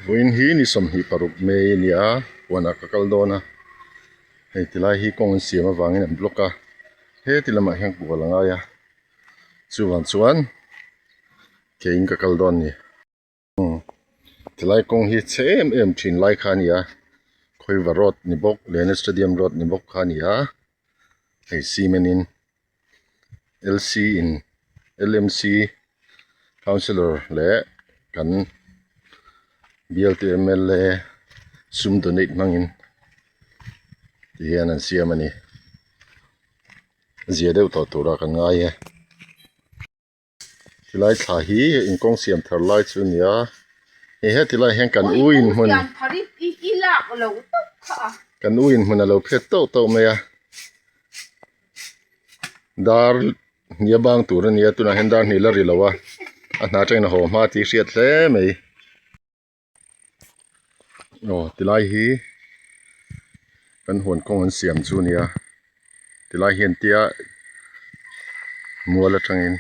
Vawiin hi ni 26 May a ni a, huanah ka kal dawn a, hei tilai hi kawng an siam avangin an block a, heti lamah hian kual a ngai a, chuvang chuan keiin ka kal dawn a ni. Tilai kawng hi chhe em em thin lai kha a ni a, Khawiva road ni bawk Lena Stadium road ni bawk kha a ni a, hei cement in L_C in L_M_C councillor leh kan bialtu M_L_A sum donate hmangin tihian an siam a ni zia deuh tawh turah kan ngai e. Tilai thla hi inkawng siam thar lai chu a ni a, hei heti lai hian kan u in hmun kan u in hmun a lo phet tauh tauh mai a, dar hnih a bang tur a ni a tunah hian dar hnih la ri lo a, a hna atangin a haw hma tih hriat hle mai. Aw tilai hi kan huan kawng an siam chu a nia tilai hian tia mual atangin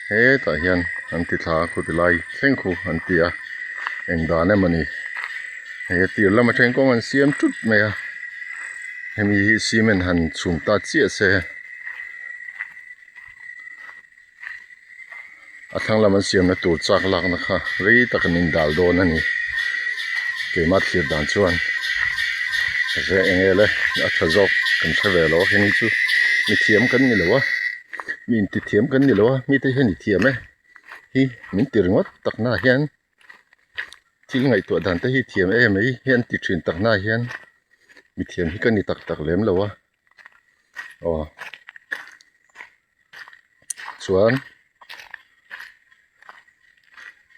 hetah hian an ti thla a khu tilai thleng khu an ti a eng dan emaw ni hei a tir lam atangin kawng an siam tut mai a hemi hi cement han chhum ta chiah se. A thlang lam an siamna tur chak lakna kha rei tak an indal dawn a ni keimah thlir dan chuan ze eng nge le a tha zawk kan hre ve lo a hemi chu mi thiam kan ni lo a mi inti thiam kan ni lo a mite hian i thiam e hi min ti ringawt tak na hian thil ngaihtuah dan te hi thiam em mai hi an ti thin tak na hian mi thiam hi ka ni tak tak lem lo a aw. Chuan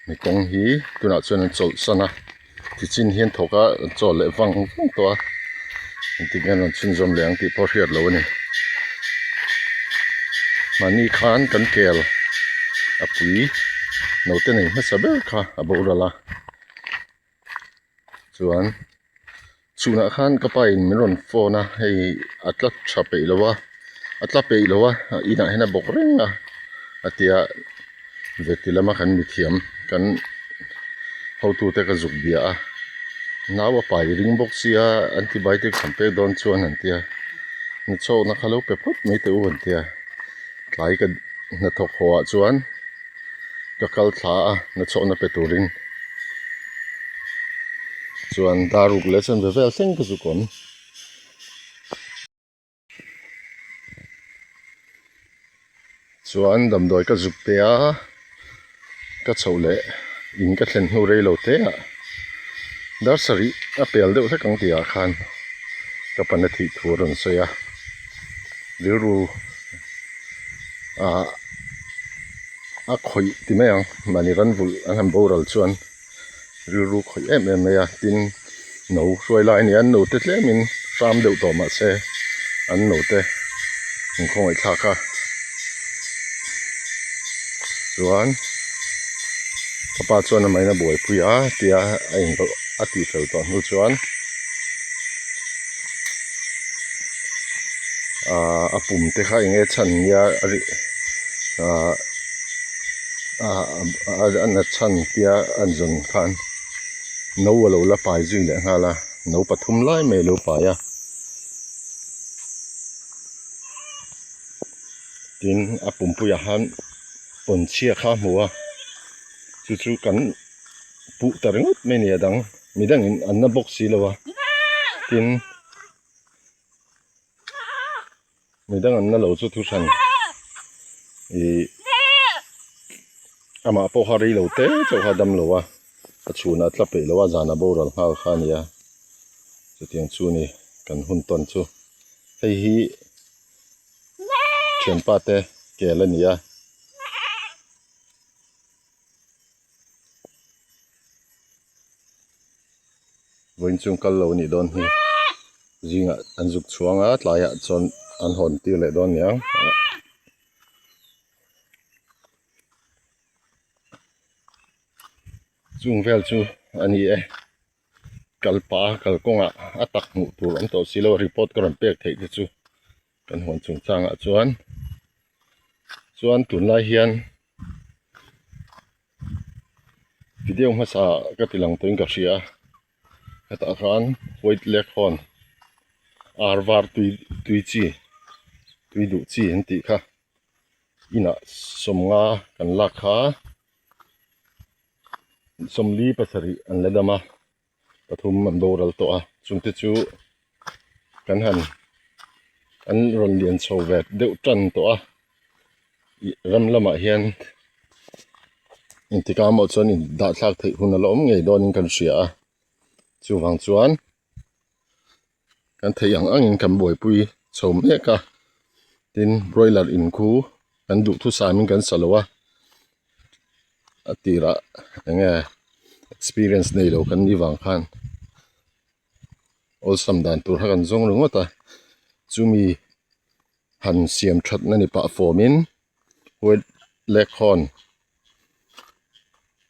mi kawng hi tunah chuan an chawlh san a tichin hian thawk a an chawl leh vang vang tawh a engtik nge an rawn chhunzawm leh ang tih pawh hriat loh a ni mahni khan kan kel a pui naute nei hmasa ber kha a boral a chuan. Chhunah khan ka pa in min rawn phone a hei a tla tha peih lo a a tla peih lo a inah hian a bawk reng a a tia veti lama kan mithiam kan hotute ka zuk bia a nau a pai ring bawk sia antibiotic an pek dawn chuan an tia nachhawkna kha lo pe phawt mai teh u an tia tlai ka hnathawk haw ah chuan. Ka kal thla a nachhawkna pe turin chuan dar ruk leh chuan ve vel thleng ka zuk awm. Chuan damdawi ka zuk pe a ka chhoh leh in ka thlen hnu rei lo te ah dar sarih a pel deuh hlek ang tih ah khan ka pana thih thu a rawn sawi a rilru. Ahh a khawih ti mai ang mahni ran vulh an han boral chuan rilru khawih em em mai a tin no hruai lai a ni a an no te tlemin hram deuh tawh mah se an no te an khawngaih thlak a chuan ka pa chuan amahin a buaipui a tia a inrawlh a tih fel tawh hnu chuan. Ahh a pum te kha eng nge chhan nia a ri ahh a nat chhan tia a zawn khan no a lo la pai zui leh nghal a no pathum lai mai a lo pai a tin a pumpuiah khan pawn chhia kha a hmu a chu chu kan puh ta ringawt mai a ni a dang midangin an na bawk si lo a tin. Midang an na lo chu thu hran ih amah pawh kha rei lo te chauh kha a dam lo a a chhunah a tla peih lo a zanah boral nghal kha a ni a chutiang chu ni kan hun tawn chu hei hi thianpa te kel a ni a. Vawiin chung kal lo a nih dawn hi zingah an zuk chhuang a tlaiah chuan an hawn tir leh dawn aniang chung vel chu a ni e kal pah a kalkawngah a tak hmuh tur awm tawh si lo a report ka rawn pek theih te chu kan hawn chungchangah chuan chuan tunlai hian. Video hmasa ka ti lang tawhin ka hria a, hetah khan white leghorn ar var tui tui chi tui duh chi an tih kha inah sawmnga kan lak kha sawmli pasarih an la dam a. Pathum an boral tawh a chungte chu kan han an rawn lian chho ve deuh tan tawh a ih ram lamah hian engtik ah maw chuan in dah thlak theih hun a la awm ngei dawnin kan hria a chuvang chuan kan theih ang angin kan buaipui chho mek a tin broiler in khu kan duhthusam in kan sa lo a a tirah eng nge experience nei lo kan nih vang khan awlsam dan tur kha kan zawng ringawt a chumi han siam that na ni pah fawm in white leghorn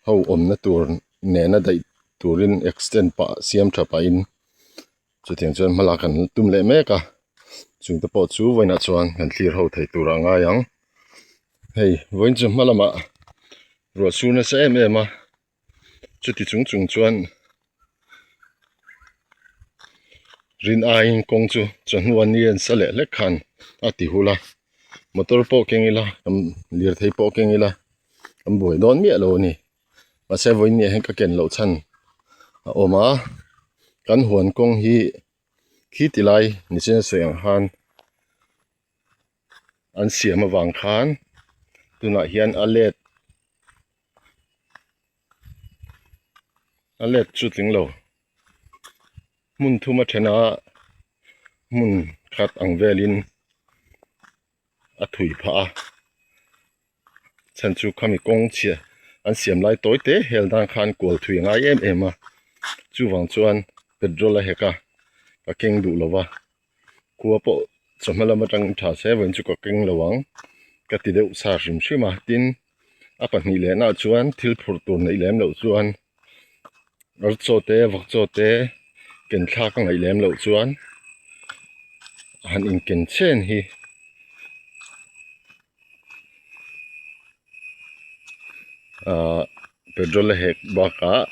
ho awmna tur nena daih turin extend pah siam tha pahin chutiang chuan hmalak kan tum leh mek a chungte pawh chu vawiinah chuan kan thlir ho thei tur a ngai ang hei vawiin chu hma lamah ruah sur nasa em em a chuti chung chung chuan rin aiin kawng chu chawhnu a ni an sa leh hlek khan a ti hul a motor pawh keng ila lirthei pawh keng ila an buai dawn miah lo a ni. Mahse vawiin ah hian ka ken loh chhan a awm a kan huan kawng hi khi ti lai nichin a sawi ang khan an siam avang khan tunah hian a let a let chu tling lo hmun thum a then a hmun khat ang velin a thui phah a chhan chu khami kawng chhia an siam lai tawi te hel dan khan kual thui a ngai em em a chuvang chuan petrol a hek a ka keng duh lo va khua pawh chawhma lam atang tha se vawiin chu ka keng lo ang ka ti deuh sa hrim hrim a tin a pahnih leh nah chuan thil phurh tur neih lem loh chuan ar chaw te vawk chaw te ken thlak a ngaih lem loh chuan han inken chen hi ahh petrol a hek bakah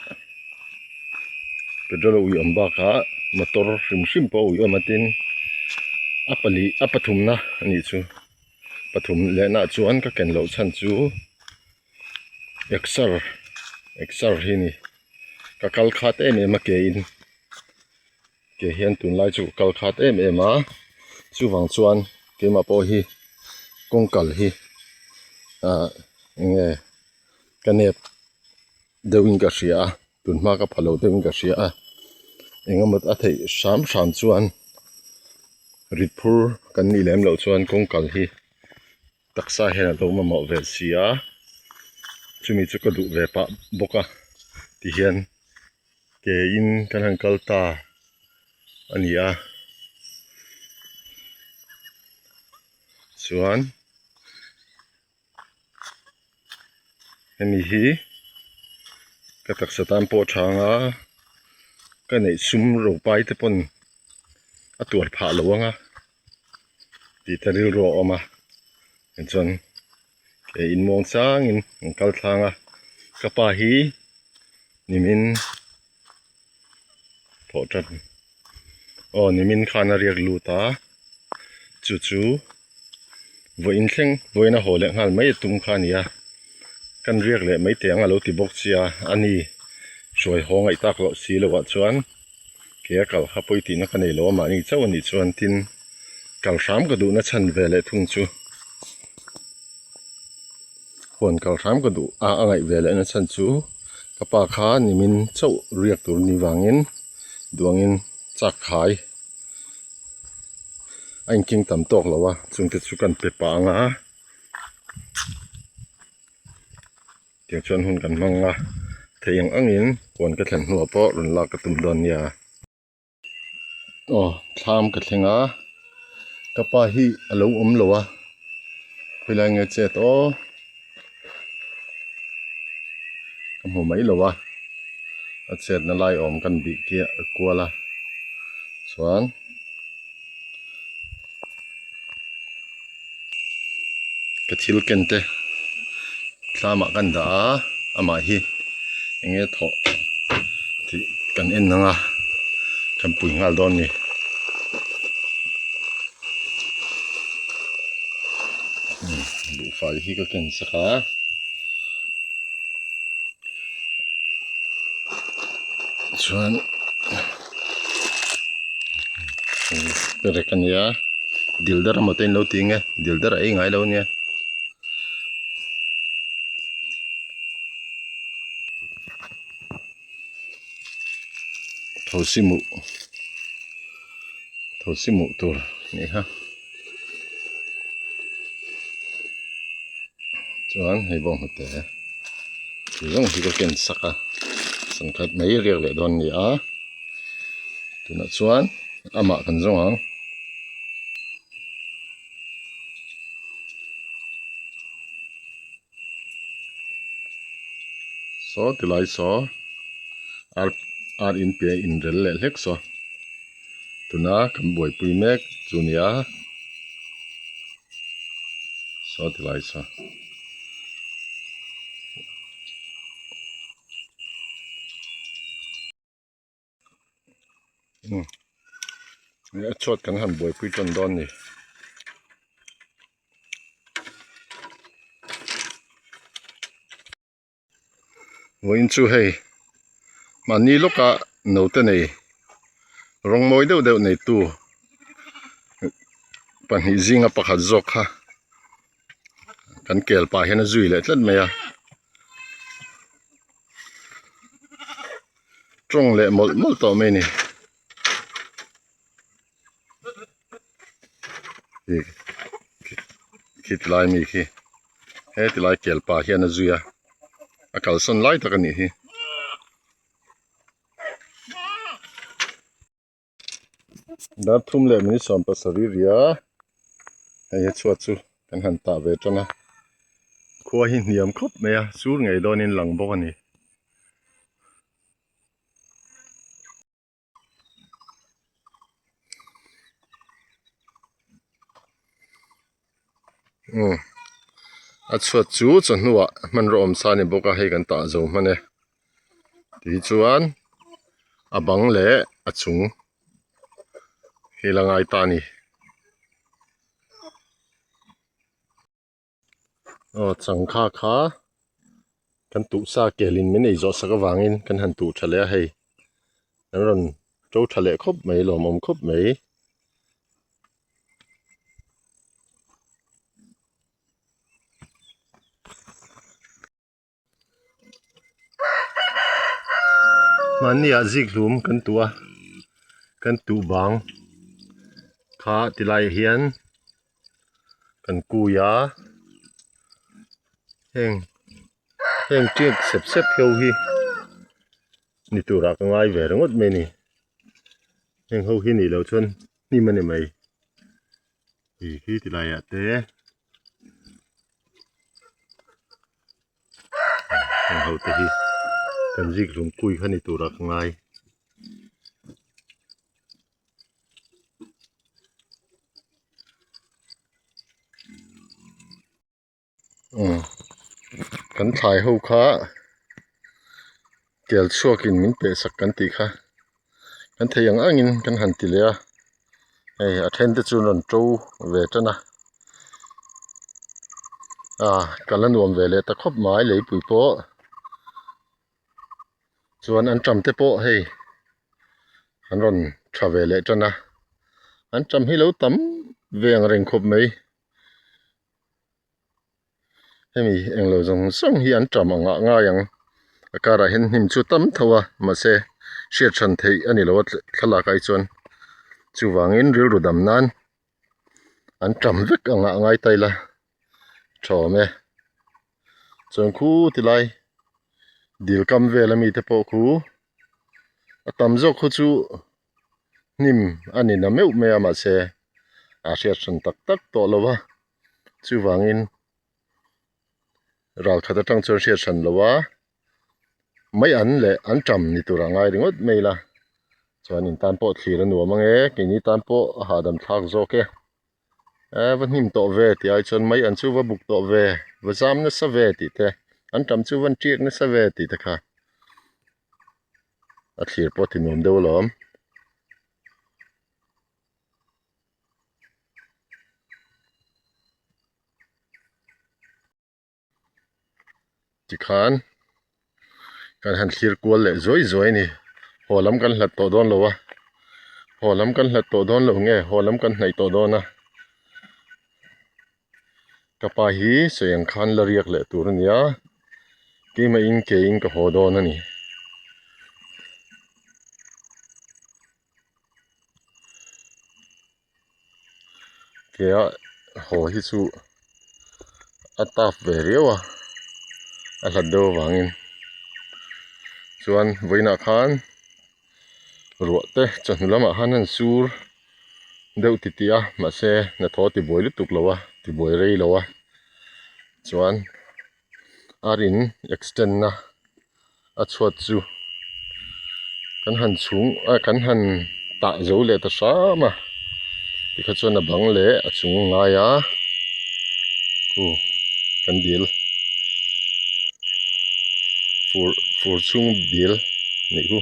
petrol a ui awm bakah motor hrim hrim pawh a ui awm a tin a pali a pathumna a nih chu pathum lehna ah chuan ka ken loh chhan chu exer exer hi a ni ka kal khat em em a ke in ke hian tunlai chu ka kal khat em em a chuvang chuan keimah pawh hi kawng kal hi ah eng nge ka nep deuh in ka hria a tunhma ka pha lo deuh in ka hria a engemaw a theih hram hram chuan rit phur kan nih lem loh chuan kawng kal hi. Taksa hian a lo mamawh ve si a, chumi chu ka duh ve pah bawk a tihian ke in kan han kal ta a ni a chuan hemi hi ka taksa tan pawh a tha ang a ka neih sum ropai te pawn a tuar phah lo ang a. Tih te rilru a awm a tichuan ke in muang changin an kal thlang a ka pa hi nimin thawh tan aw nimin khan a riak lut a chu chu vawiin thleng vawiin a haw leh nghal mai a tum kha a ni a kan riak leh mai teh ang a lo ti bawk sia a ni hruai haw ngaih tak loh si loh ah chuan. Ke a kal kha pawi tihna ka nei lo a mahni chauh a nih chuan tin kal hram ka duhna chhan ve leh thung chu huan kal hram ka duh a a ngaih ve lehna chhan chu ka pa kha nimin chauh riak tur ni vangin duangin chak khai a inking tam tawk lo a chungte chu kan pe pah ang a. Tiang chuan hun kan hmang a, thei ang angin huan ka thlen hnuah pawh rawn lak ka tum dawn nia. Aw thlam ka thleng a, ka pa hi a lo awm lo a, khawilai nge chet aw ka hmu mai lo a, a chetna lai awm kan bih kiah kual a chuan. Ka thil ken te thlamah kan dah a amah hi Eng nge thawh tih kan en ang a, kan pui nghal dawn a ni. Buhfai hi ka ken sak a. Chuan perek a nia dildar emaw te in lo ti ang e dildar a ei ngai lo a nia. Thosi muh thosi muh tur a ni a chuan hei bawng hnute ti zawng hi ka ken sak a sankhat mai riak leh dawn a ni a tunah chuan amah kan zawng ang. Saw tilai saw ar ar in piah in rel leh hlek saw tuna kan buaipui mek chu nia saw tilai saw. A chhuat kan han buaipui tan dawn a ni. Vawiin chu hei mahni lawka naute nei rawng mawi deuh deuh neitu pahnih zinga pakhat zawk kha kan kel pah hian a zui leh tlat mai a. Tawng leh mawlh mawlh tawh mai a ni. Ih khi ti lai mi khi he ti lai kel pa hian a zui a a kalsawn lai tak a nih hi. Dar thum leh minute 70 ria hei hi chhuat chu kan han tah ve tan a khua hi hniam khawp mai a sur ngei dawnin lang bawk a ni. Umm a chhuat chu chawhnuah hmanraw awm sa a ni bawk a hei kan tah zo hman e tichuan a bang leh a chung hi la ngai ta a ni. Aw changkha kha kan tuh sa kelin min ei zawh sak avangin kan han tuh tha leh a hei an rawn to tha leh khawp mai lawmawm khawp mai. Mahni ah zik hlum kan tuh a kan tuh bang kha ti lai ah hian kan kui a heng heng tiak sep sep ho hi ni turah ka ngai ve ringawt mai a ni heng ho hi nih loh chuan hnim a ni mai ih khi ti lai ah te. Heng ho te hi kan zik hlum kui kha ni turah ka ngai. Umm kan thlai ho kha kel chhuakin min peh sak kan tih kha kan thei ang angin kan han ti leh a hei a then te chu an rawn to ve tan a ah ka la nuam ve leh ta khawp mai leipui pawh chuan an tam te pawh hei an rawn tha ve leh tan a an tam hi lo tam ve ang reng khawp mai. Hemi englo zawng zawng hi an ṭam ang ah ngai ang a karah hian hnim chu tam tho a mahse hriat hran theih a ni lo a thlalak ah hi chuan chuvangin rilru dam nan an ṭam vek ang ah ngai ta ila tha awm e chuan khu tilai dil kam vel ami te pawh khu a tam zawk khu chu hnim a ni na meuh mai a mahse a hriat hran tak tak tawh lo a chuvangin ral khat atang chuan hriat hran lo a mai an leh an tam ni tur a ngai ringawt mai ila chuan in tan pawh thlir a nuam ang e keini tan pawh a hahdam thlak zawk e eh va hnim tawh ve tih ai chuan mai an chu va buk tawh ve va zam nasa ve tih te an tam chu va an tiak nasa ve tih te kha. a thlir pawh a ti nuam deuh alawm. Tikhan kan han thlir kual leh zuai zuai a ni haw lam kan hlat tawh dawn lo a haw lam kan hlat tawh dawn lo nge haw lam kan hnaih tawh dawn a ka pa hi sawi ang khan la riak leh tur a ni a keimah in ke in ka haw dawn a ni. Ke a haw hi chu a tap ve riau a a hlat deuh avangin chuan vawiinah khan ruah te chawhnu lamah khan an sur deuh titih a mahse hnathawh a tibuai lutuk lo a tibuai rei lo a chuan ar in extend na a chhuat chu kan han chhung ah kan han tah zo leh ta hram a tikha chuan a bang leh a chung ngai a khu kan dil fur fur chhung dil nih khu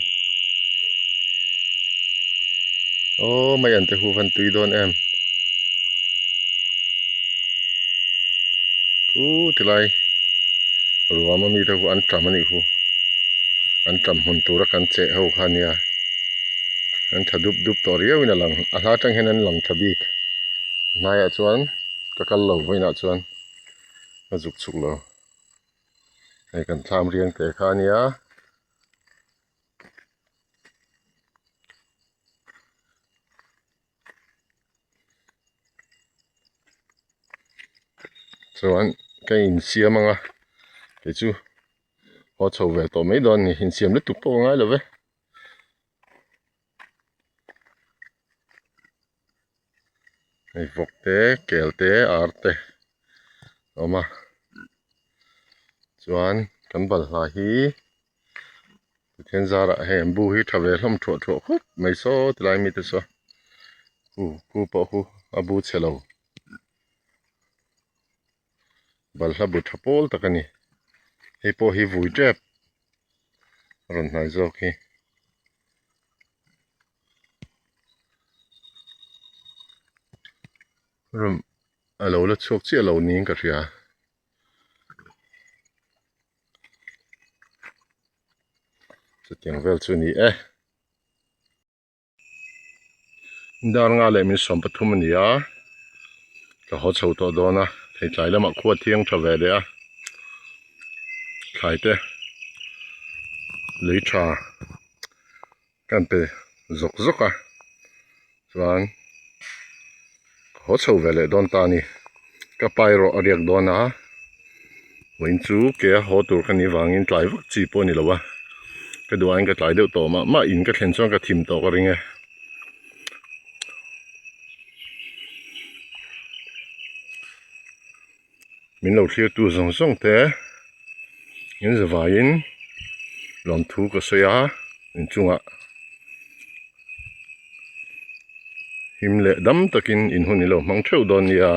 aw mai an te hu van tui dawn em khu tilai. Ruam a mite khu an tam a nih khu an tam hmun tura kan cheh ho kha ania an tha dup dup tawh riau in a lang a hla atang hian an lang tha bik hnaiah chuan ka kal lo vawiinah chuan ka zuk chhuk lo hei kan thlam riang teh kha ania. Chuan ka insiam ang a kei chu haw chho ve tawh mai dawn a ni insiam lutuk pawh ka ngai lo ve. Hei vawk te kel te ar te a awm a chuan kan balhla hi. Pathian zarah hei an bu hi tha ve hlawm thuah thuah khawp mai saw tilai mite saw khu khu pawh khu a bu chhe lo balhla bu tha pawl tak a ni hei pawh hi vui tep a rawn hnai zawk hi. A lo la chhuak chiah lo niin ka hria. Chutiang vel chu a ni e. Dar nga leh min 13 a ni a, ka haw chho tawh dawn a, thei tlai lamah khua thiang tha ve leh a, thlai te lei tha ka an pe zawk zawk a, chuan ka haw chho ve leh dawn ta a ni, ka pa erawh a riak dawn a, vawiin chu ke a haw tur ka nih vangin tlai vak chi pawh a ni lo a, ka duh aiin ka tlai deuh tawh mah mah in ka thlen chuan ka thim tawh ka ring e. Min lo thlir tu zawng zawng te in zavaiin lawmthu ka sawi a inchungah him leh dam takin in hun i lo hmang theuh dawn nia.